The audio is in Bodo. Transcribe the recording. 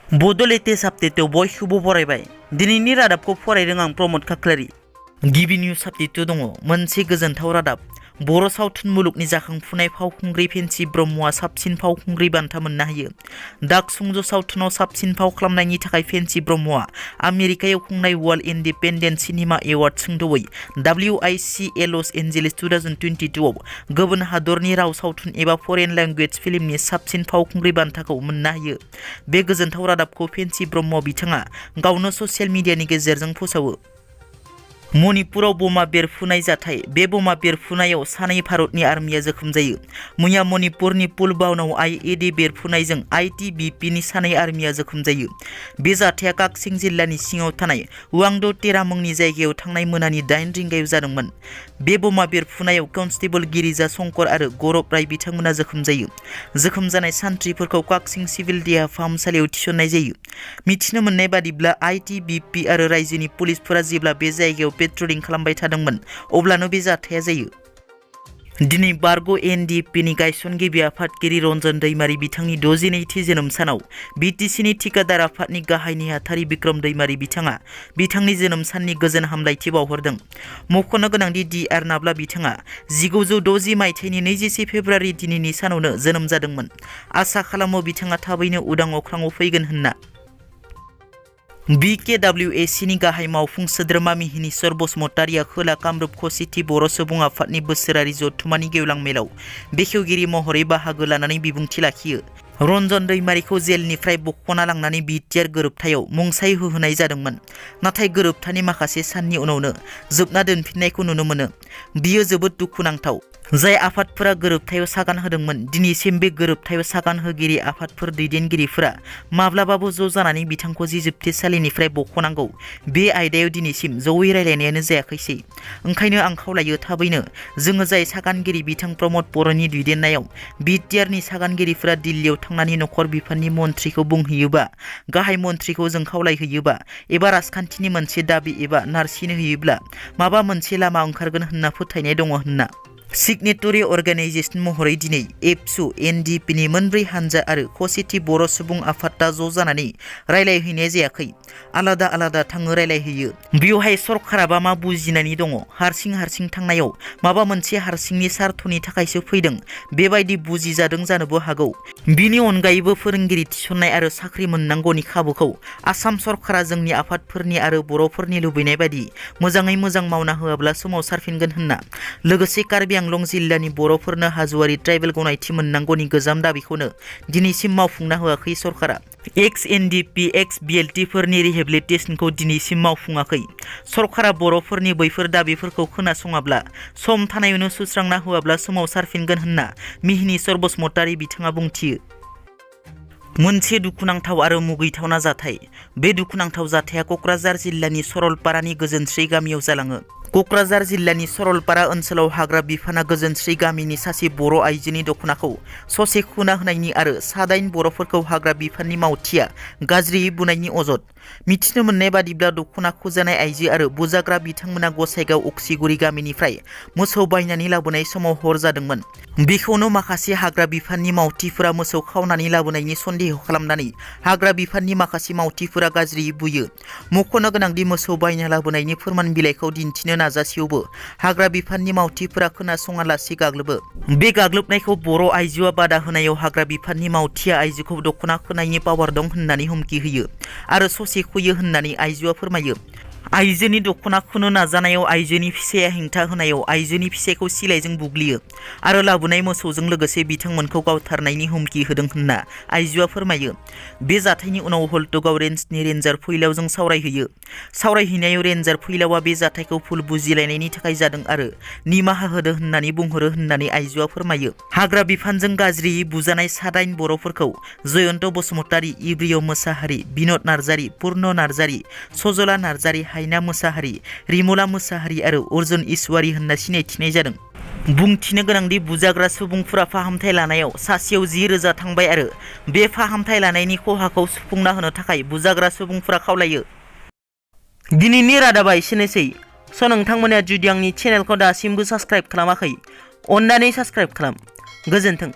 बड' लेटेस्ट आपडेटआव बयखौबो बरायबाय। दिनैनि रादाबखौ फरायदों आं प्रमद खाख्लारि। गिबि निउस आपडेटआव दङ मोनसे गोजोनथाव रादाब। बर' सावथुन मुलुगनि जाखांफुनाय फावखुंग्रि फेन्सि ब्रह्मआ साबसिन फावखुंग्रि बान्था मोननो हायो। डाक सुंद' सावथुनाव साबसिन फाव खालामनायनि थाखाय फेन्सि ब्रह्मआ आमेरिकायाव खुंनाय वर्ल्ड इन्डिपेन्डेन्ट सिनेमा एवार्ड सुंद'यै WICA लस एन्जेलिस 2022 आव गुबुन हादरनि राव सावथुन एबा फरेन लेंगुवेज फिल्मनि साबसिन फावखुंग्रि बान्थाखौ मोननो हायो। बे गोजोनथाव रादाबखौ फेन्सि ब्रह्म बिथाङा गावनो ससियेल मिडियानि गेजेरजों फोसावो। मणिपुराव बमा बेरफुनाय जाथाय। बे बमा बेरफुनायाव सानै भारतनि आर्मिया जोखोम जायो। मैया मणिपुरनि पुलबाउनाव IED बेरफुनायजों ITBPनि सानै आर्मिया जोखोम जायो। बे जाथाया काक्सिं जिल्लानि सिङाव थानाय वांड' टेरा मुंनि जायगायाव थांनाय मोनानि 8 रिंगायाव जादोंमोन। बे बमा बेरफुनायाव कनस्टेबल गिरिजा शंकर आरो गौरब राय बिथांमोना जोखोम जायो। जोखोम जानाय सान्थ्रिफोरखौ काक्सिं सिभिल देहा फाहामसालियाव थिसननाय जायो। मिथिनो मोननाय बादिब्ला ITBP आरो रायजोनि पुलिसफोरा जेब्ला बे जायगायाव पेट्रलिं खालामबाय थादोंमोन अब्लानो बे जाथाया जायो। दिनै बारग' NDPनि गायसनगिरि आफादगिरि रन्जन दैमारी बिथांनि 62थि जोनोम सानाव BTCनि थिकादार आफादनि गाहाय नेहाथारि बिक्रम दैमारी बिथाङा बिथांनि जोनोम साननि गोजोन हामलायथि बावहरदों। मख'नो गोनांदि DR नाब्ला बिथाङा 1960 मायथाइनि 24 फेब्रुवारि दिनैनि सानावनो जोनोम जादोंमोन। आसा खालामो बिथाङा थाबैनो उदां अख्राङाव फैगोन होनना। BKWACनि गाहाय मावफुं सोद्रोमा मिहिनीश्वर बसुमतारीया खोला कामरुप खौसेथि बर' सुबुं आफादनि बोसोरारि जथुम्मानि गेवलां मेलाव बेखेवगिरि महरै बाहागो लानानै बिबुंथि लाखियो। रन्जन दैमारीखौ जेलनिफ्राय बख'ना लांनानै BTR गोरोबथायाव मुंसाइ होहोनाय जादोंमोन। नाथाय गोरोबथानि माखासे साननि उनावनो जोबना दोनफिननायखौ नुनो मोनो। बियो जोबोद दुखुनांथाव। जाय आफादफोरा गोरोबथायाव सागान होदोंमोन दिनैसिम बे गोरोबथायाव सागान होगिरि आफादफोर दैदेनगिरिफोरा माब्लाबाबो ज' जानानै बिथांखौ जि जोबथेसालिनिफ्राय बख'नांगौ बे आयदायाव दिनैसिम जयै रायलायनायानो जायाखैसै। ओंखायनो आं खावलायो थाबैनो जोङो जाय सागानगिरि बिथां प्रमद बर'नि दैदेननायाव BTRनि सागानगिरिफोरा दिल्लीयाव थांनानै नखर बिफाननि मन्थ्रिखौ बुंहैयोबा गाहाय मन्थ्रिखौ जों खावलायहैयोबा एबा राजखान्थिनि मोनसे दाबि एबा नारसिनो होयोब्ला माबा मोनसे लामा ओंखारगोन होनना फोथायनाय दङ होनना। सिगनेटरि अर्गानाइजेसन महरै दिनै एबसु NDPनि मोनब्रै हानजा आरो खौसेथि बर' सुबुं आफादा ज' जानानै रायलायहैनाय जायाखै। आलादा आलादा थाङो रायलायहैयो। बेवहाय सरकाराबा मा बुजिनानै दङ? हारसिं थांनायाव माबा मोनसे हारसिंनि सार्थनि थाखायसो फैदों बेबायदि बुजिजादों जानोबो हागौ। बिनि अनगायैबो फोरोंगिरि थिसननाय आरो साख्रि मोननांगौनि खाबुखौ आसाम सरकारा जोंनि आफादफोरनि आरो बर'फोरनि लुबैनाय बायदि मोजाङै मोजां मावना होआब्ला सोमावसारफिनगोन होनना। लोगोसे कार्बि आंलं जिल्लानि बर'फोरनो हाजोआरि ट्राइबेल गनायथि मोननांगौनि गोजाम दाबिखौनो दिनैसिम मावफुंना होआखै सरकारा। NDP BLT फोरनि रिहेबिलिटेसनखौ दिनैसिम मावफुङाखै। सरकारा बर'फोरनि बैफोर दाबिफोरखौ खोनासङाब्ला सम थानायावनो सुस्रांना होआब्ला सोमावसारफिनगोन होनना मिहिनीश्वर बसुमतारी बिथाङा बुंथियो। मोनसे दुखुनांथाव आरो मुगैथावना जाथाय। बे दुखुनांथाव जाथाया क'क्राझार जिल्लानि सरलपारानि गोजोनस्रि गामियाव जालाङो। क'क्राझार जिल्लानि सरलपारा ओनसोलाव हाग्रा बिफाना गोजोनस्रि गामिनि सासे बर' आइजोनि दख'नाखौ ससे खुना होनायनि आरो 7 बर'फोरखौ हाग्रा बिफाननि मावथिया गाज्रियै बुनायनि अजद। मिथिनो मोननाय बादिब्ला दख'ना खुजानाय आइजो आरो बुजाग्रा बिथांमोना गसाइगाव अक्सिगुरि गामिनिफ्राय मोसौ बायनानै लाबोनाय समाव हर जादोंमोन। बेखौनो माखासे हाग्रा बिफाननि मावथिफोरा मोसौ खावनानै लाबोनायनि सन्देह खालामनानै हाग्रा बिफाननि माखासे मावथिफोरा गाज्रियै बुयो। मख'नो गोनांदि मोसौ बायना लाबोनायनि फोरमान बिलाइखौ दिन्थिनो नाजासेयावबो हाग्रा बिफाननि मावथिफोरा खोनासङालासे गाग्लोबो। बे गाग्लोबनायखौ बर' आइजोआ बादा होनायाव हाग्रा बिफाननि मावथिया आइजोखौ दख'ना खोनायनि पावार दं होननानै हुमखि होयो आरो ससे खुयो होननानै आइजोआ फोरमायो। आइजोनि दख'ना खुनो नाजानायाव आइजोनि फिसाया हेंथा होनायाव आइजोनि फिसायखौ सिलाइजों बुग्लियो आरो लाबोनाय मोसौजों लोगोसे बिथांमोनखौ गावथारनायनि हुमखि होदों होनना आइजोआ फोरमायो। बे जाथायनि उनाव हल्टुगाव रेन्जनि रेन्जार फैलावजों सावरायहैयो। सावरायहैनायाव रेन्जार फैलावा बे जाथायखौ भुल बुजिलायनायनि थाखाय जादों आरो निमाहा होदो होननानै बुंहरो होननानै आइजोआ फोरमायो। हाग्रा बिफानजों गाज्रियै बुजानाय 7 बर'फोरखौ जयन्त बसुमतारी, इब्रिय मोसाहारि, बिनद नार्जारि, पुर्न नार्जारि, सजला नार्जारि, हायना मोसाहारि, रिमला मोसाहारि आरो अर्जुन इसवारि होनना सिनायथिनाय जादों। बुंथिनो गोनांदि बुजाग्रा सुबुंफोरा फाहामथाय लानायाव सासेयाव 10,000 थांबाय आरो बे फाहामथाय लानायनि खहाखौ सुफुंना होनो थाखाय बुजाग्रा सुबुंफोरा खावलायो। दिनैनि रादाबा एसेनोसै। नोंथांमोना जुदि आंनि चेनेलखौ दासिमबो साबस्क्राइब खालामाखै अन्नानै साबस्क्राइब खालाम। गोजोन्थों।